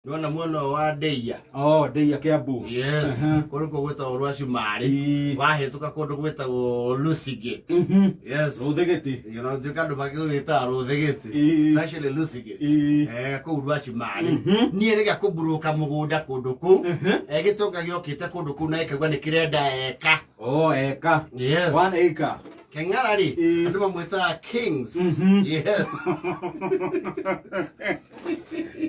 Nĩwona mwena ũyũ wa Ndeia. Oh, Ndeia Kiambu. Yes. Aha. Kũndũ kũu gwĩtagwo Rwacumarĩ. Ĩĩ. Wahĩtũka kũndũ gwĩtagwo Lucy Gate. Yes. Rũthĩgĩtĩ. You know, njuka andũ magĩgwĩtaga Rũthĩgĩtĩ. Ĩĩ. It's actually Lucy Gate. Ĩĩ. Eh, kũu Rwacumarĩ. Niĩ rĩrĩa kũmburuka mũgũnda kũndũ kũu, eh, gĩtonga gĩokĩte kũndũ kũu na gĩkaigua nĩ kĩrenda eka. Oh, eka. Yes. 1 acre. Keng'ara rĩ, Ĩĩ. andũ mamwĩtaga Kings. Yes.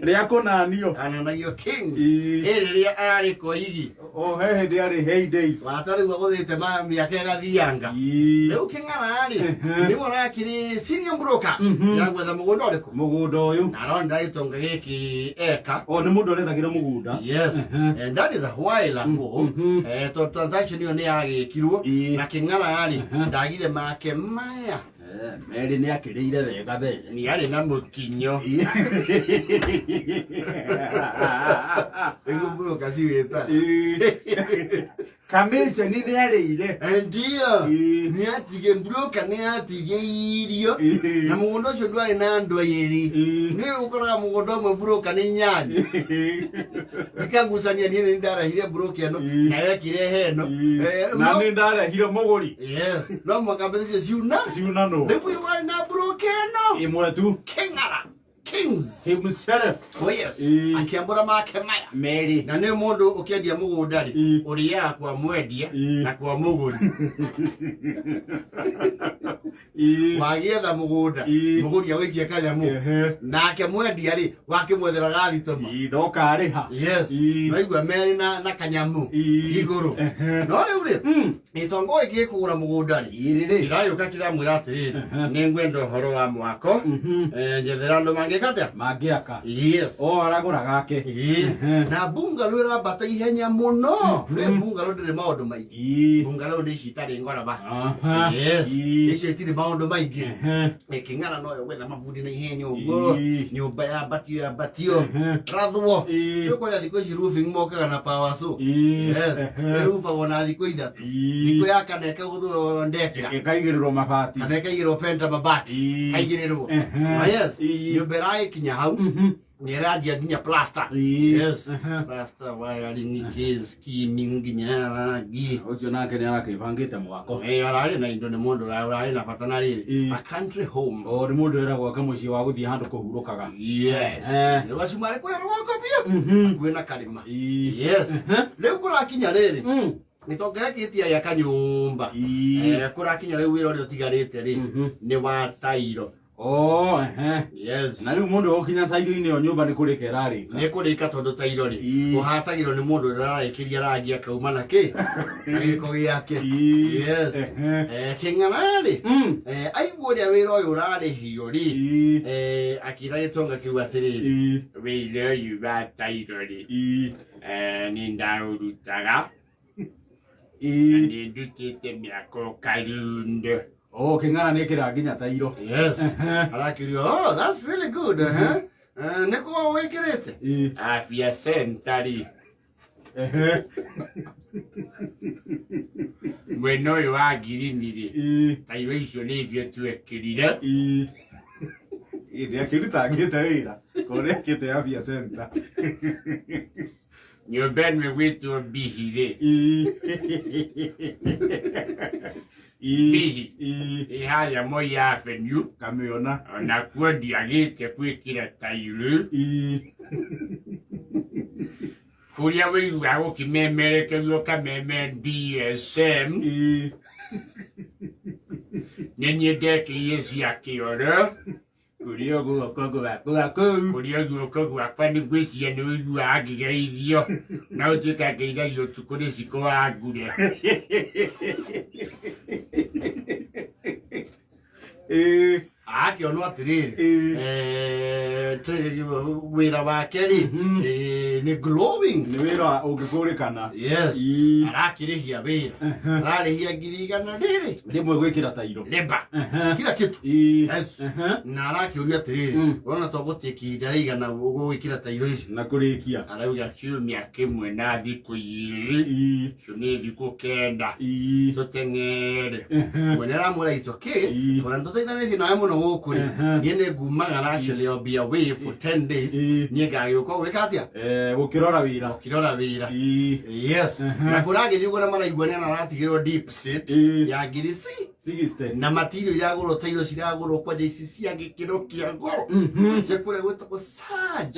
Rĩa kũnanio. Ananagio Kings. Ĩĩ. Ĩ rĩrĩa ararĩ koigi. Oh, he hĩndĩ arĩ hey days. Wata rĩu agũthĩte ma mĩaka ĩgathianga. Ĩĩ. Rĩu Kĩng'ara rĩ, nĩwe ũrakĩrĩ senior broker ya gwetha mũgũnda ũrĩkũ? Mũgũnda ũyũ. Na aronera gĩtonga gĩkĩ eka. Oh, nĩ mũndũ ũrethagĩra mũgũnda. Yes, and that is a while ago. Eh, tondũ transaction ĩyo nĩ yagĩkirwo Ĩĩ. na Kĩng'ara rĩ, ndagire make maya. Eh, Mary nĩ akĩrĩire wega we. Nĩ arĩ na mũkinyo. Nĩguo broker ciwĩtaga. Kamĩceni nĩ arĩire. Ndio. Ĩĩ. Nĩ atige broker nĩ atigĩirio. Ĩĩ. Na mũgũnda ũcio ndwarĩ na andũ erĩ. Ĩĩ. Nĩ ũkoraga mũgũnda ũmwe broker nĩ nyanya. Ikagucania niĩ nĩ ndarehire broker ĩno Ĩĩ. nayo ĩkĩrehe ĩno. Eh, Na nĩ ndarehire mũgũri. Yes. No mũhaka mbeca icio ciuna. Ciunanwo. Rĩu ũyũ warĩ na broker ĩno. Ĩmwe tu. Kĩng'ara. Kings. Himself. Oh yes. Ĩĩ. Akĩambũra make maya. Mary. Na nĩ mũndũ ũkĩendia mũgũnda rĩ, Ĩĩ. ũrĩaga kwa mwendia Ĩĩ. na kwa mũgũri. Ĩĩ. Wagĩetha mũgũnda, Ĩĩ. mũgũri agũikie kanyamũ. Ehe. Nake mwendia rĩ, wakĩmwethera gathitoma. Ĩĩ, ndokarĩha. Yes. Ĩĩ. Naigua merĩ na kanyamũ Ĩĩ. igũrũ. Ehe. No rĩu rĩ, gĩtongo gĩkĩ gĩkũgũra mũgũnda rĩ, Ĩĩ rĩ. kĩragĩũka kĩramwĩra atĩrĩrĩ, nĩ ngwenda ũhoro wa mwako, eh, njethera andũ mangĩka atĩa? Mangĩaka. Yes. O aragũra gake. Ĩĩ. Na bungalow ĩrambata ihenya mũno. Rĩ bungalow ndĩrĩ maũndũ maingĩ. Ĩĩ. Bungalow nĩ ici itarĩ ngoraba. Aha. Yes. Ĩĩ. Icio itirĩ maũndũ maingĩ. Ehe. Kĩng'ara noyo gwetha mabundi na ihenya ũguo. Ĩĩ. Nyũmba yambatio yambatio. Ehe. Rathwo. Ĩĩ. Rĩu kwanja thikũ ici roofing mokaga na power saw. Ĩĩ. Yes. Ehe. Ĩrubagwo na thikũ 3. Ĩĩ. Thikũ ya kana ĩkagũthwo ndekĩra. Ĩkaigĩrĩrwo mabati. Kana ĩkaigĩrwo penta mabati. Ĩĩ. Kaigĩrĩrwo. Ehe. Oh, yes. Ĩĩ. Nyũmba ĩragĩkinya hau. Nĩ ĩranjia nginya plaster. Ĩĩ. Yes. Ehe. Plaster wiring kĩ skimming nginya rangi. Ũcio nake nĩ arakĩbangĩte mwako. Eh, ararĩ na indo nĩ mũndũ ũrarĩ na bata na rĩrĩ. Ĩĩ. A country home. O nĩ mũndũ ũrenda gwaka mũciĩ wa gũthiĩ handũ kũhurũkaga. Yes. Eh. Rĩu acio marĩ kũrĩa rũgongo biũ. Hakuhĩ na karĩma. Ĩĩ. Yes. Rĩu kũrakinya rĩrĩ. Gĩtonga gĩkĩ gĩa kanyũmba. Ĩĩ. Eh, kũrakinya rĩu wĩra ũrĩa ũtigarĩte rĩ nĩ wa tairo. Oh, ehe. Yes. Na rĩu mũndũ ũkinya tairo-inĩ ĩyo nyũmba nĩ kũrĩka ĩrarĩka. Nĩ kũrĩka tondũ tairo rĩ Ĩĩ. ũhatagĩrwo nĩ mũndũ ũrĩa ũrarĩkĩria rangi akauma na kĩ na gĩko gĩake. Ĩĩ. Yes. Ehe. Eh, kĩng'ara rĩ eh, aigua ũrĩa wĩra ũyũ ũrarĩhio rĩ Ĩĩ. eh, akĩra gĩtonga kĩu atĩrĩrĩ Ĩĩ. wĩra ũyũ wa tairo rĩ Ĩĩ. eh, nĩ ndaũrutaga na Ĩĩ. nĩ ndutĩte mĩaka karundo. Oh, kĩng'ara nĩ kĩra nginya tairo. Yes. Arakĩũrio, oh, that's really good. Uh-huh. Nĩkuo wĩkĩrĩte? Ĩĩ. Afya Center rĩ, Ehe. mwena ũyũ wa ngirini rĩ, Ĩĩ. tairo icio nĩ ithuĩ twekĩrire. Ĩĩ. Ĩĩ, ndĩakĩrutangĩte wĩra. Korĩa akĩte Afya Center. Nyũmba ĩno ĩgwĩtwo Bihi rĩ, Ĩĩ. Ĩĩ. Bihi Ĩĩ. ĩ harĩa Moi Avenue, Kamĩona. onakuo ndiagĩte gwĩkĩra tairo. Ĩĩ. Kũrĩa wĩiguaga gũkĩmemerekerio kameme DSM, Ĩĩ. nĩ niĩ ndekĩire cia kĩoro. Kũrĩa guoko gwakwa kũu. Kũrĩa guoko gwakwa nĩ ngwĩciria nĩ ũiguaga ngĩgeithio na ũtuĩka ngeithagio ũtukũ nĩ cikũ wa ngure. Ĩĩ. Akĩonwo atĩrĩrĩ Ĩĩ. eh, wĩra wake rĩ eh, nĩ glowing. Nĩ wĩra ũngĩkũrĩkana. Yes. Ĩĩ. Arakĩrĩhia wĩra ararĩhia 100,000 rĩrĩ Rĩmwe gwĩkĩra tairo. leba kila kitu. Ĩĩ. Yes. Ehe. Na arakĩũria atĩrĩrĩ ũrona to gũtĩki ihinda rĩigana gũgwĩkĩra tairo ici? Na kũrĩkia. Arauga kiumia kĩmwe na thikũ 2, Ĩĩ. icio nĩ thikũ 9. Ĩĩ. Tũteng'ere. Mwene aramwĩra it's okay Ĩĩ. tondũ nĩtũteithanĩtie nawe mũno. Gũkũ rĩ, niĩ nĩ ngumagara. Actually, I'll be away for 10 days. Niĩ ngagĩũka gwĩka atĩa? Gũkĩrora wĩra. Gũkĩrora wĩra. Yes. Na kũragĩthiĩ ũguo na maraigua nĩ aratigĩrwo deposit ya ngiri ci 60. Na matirio iragũrwo, tairo ciragũrwo kwanja ici cia gĩkĩro kĩa goro, cia kũrĩa gwĩtagwo Saj.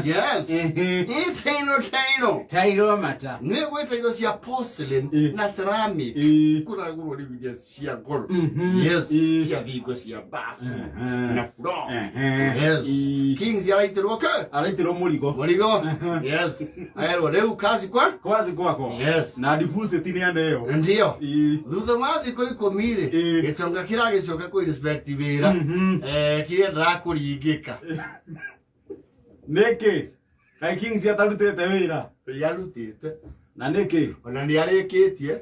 Yes. Ĩ tairo tairo. Tairo mata. Nĩ gwĩta indo cia porcelain na ceramic. Kũragũrwo rĩu iria cia goro. Yes. Cia thingo cia bafu na floor. Yes. Kings araitĩrwo ke? Araitirwo mũrigo. Mũrigo. Yes. Aerwo rĩu kazi kwa kwazi kwako. Yes. Na deposit nĩ aneo. Ndio. Thutha wa thikũ 10 rĩ, gĩtonga kĩragĩcoka kũ inspect wĩra, kĩrĩa ndĩrakũringĩka. Nĩkĩ kaĩ Kings atarutĩte wĩra? Yarutĩte. Na nĩkĩ? Ona nĩ arĩkĩtie.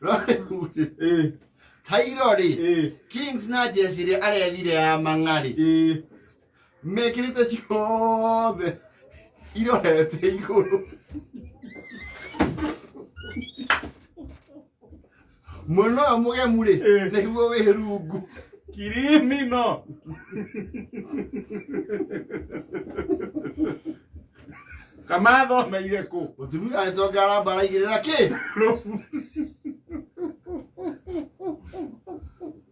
No rĩu rĩ, tairo rĩ, Kings na jeci ĩrĩa arethire ya mang'arĩ, mekĩrĩte ciothe irorete igũrũ. Mwena ũyũ mũgemu rĩ, nĩguo wĩ rungu. Kirimino. Kamathomeire kũ? Mũtumia agĩcoka aramba araigĩrĩra kĩ? Rũbu.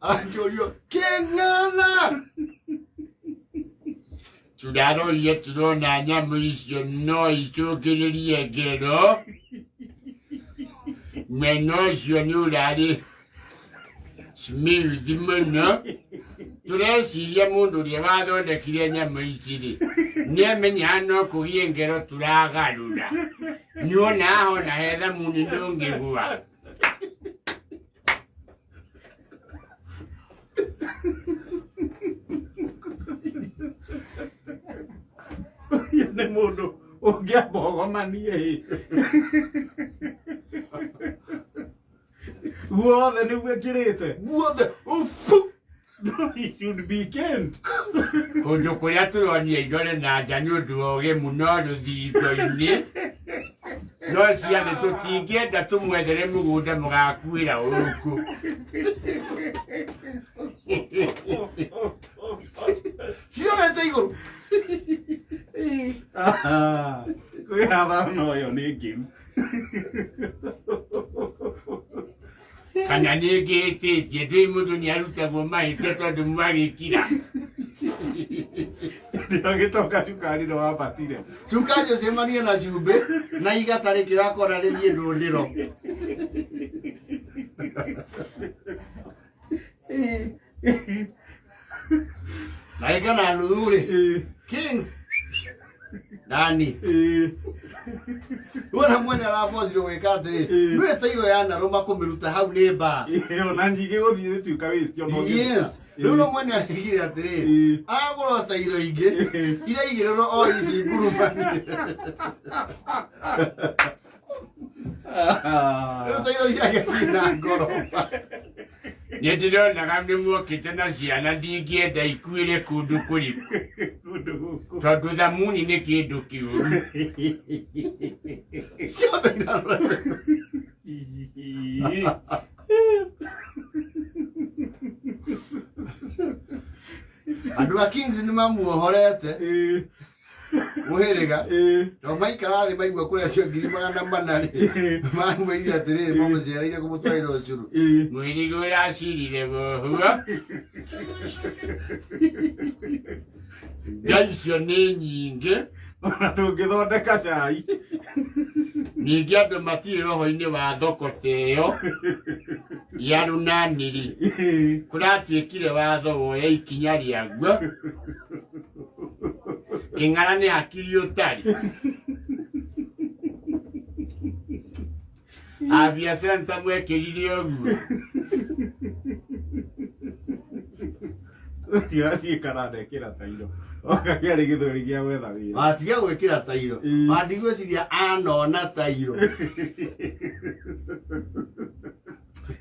Akĩũrio kĩng'ana. Tũrarorire tũrona nyamũ icio no icũngĩrĩrie ngero. Mwena ũcio nĩ ũrarĩ smooth mũno. Tũreciria mũndũ ũrĩa wathondekire nyamũ ici rĩ, nĩamenyaga no kũgĩe ngero tũragarũra. Nĩwona hona he thamuni ndũngĩgwa. Ũyũ nĩ mũndũ ũngĩamba ũgomanie ĩ guothe nĩguo ĩkĩrĩte. Guothe ufu. No, he should be caned. Kũndũ kũrĩa tũronia irore na nja nĩ ũndũ wa ũgemu no rũthingo-inĩ no ciathĩ tũtingĩenda tũmwethere mũgũnda mũgakuĩra ũkũ. Cirorete igũrũ. Kwĩ hathara no ĩyo nĩ ngĩru. Kana nĩ ngĩhĩtĩtie ndĩ mũndũ nĩ arutagwo mahĩtia tondũ mwagĩkira. Ndio gĩtonga cukari nĩ wambatire. Cukari ũcemanie na cumbĩ na igata rĩkĩrakora rĩthiĩ ndũndĩro. Na ĩka na nuthu rĩ, King nani wona mwene arabocirwo gwĩka atĩrĩ, nĩwe tairo yanarũma kũmĩruta hau nĩ mbaa. Ona nyingĩ gũthiĩ ĩtuĩka waste ona ũngĩruta. Yes. Rĩu no mwene aregire atĩrĩ, agũrwo tairo ingĩ iraigĩrĩrwo o ici ngurumanie. Rĩu tairo ciake cina ngoroba. Nĩ ndĩronaga nĩ muokĩte na ciana, ndingĩenda ikuĩre kũndũ kũrĩku. Kũndũ gũkũ. Tondũ thamuni nĩ kĩndũ kĩũru. Ciothe irarora. Andũ a Kings nĩ mamuohorete mũhĩrĩga to maikara thĩ maigua kũrĩa cio 400,000 rĩ, mamwĩrire atĩrĩrĩ, mamũciarĩire kũmũtwarĩra ũcũrũ. Mũhĩrĩga ũracirire wohuo nga icio nĩ nyingĩ. Ona tũngĩthondeka cai. Ningĩ andũ matirĩ roho-inĩ wa thoko ta ĩyo ya rũnanĩri kũratuĩkire watho woya ikinya rĩaguo kĩng'ara nĩ hakiri ũtarĩ Afya Center mwekĩrire ũguo. Ũcio atiĩkara ndekĩra tairo oka kĩarĩ gĩthweri gĩa gwetha wĩra. Watiga gwĩkĩra tairo. Wandigwĩciria anona tairo.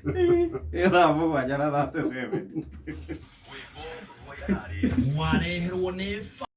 Ĩ 7:37. Wareherwo nĩ.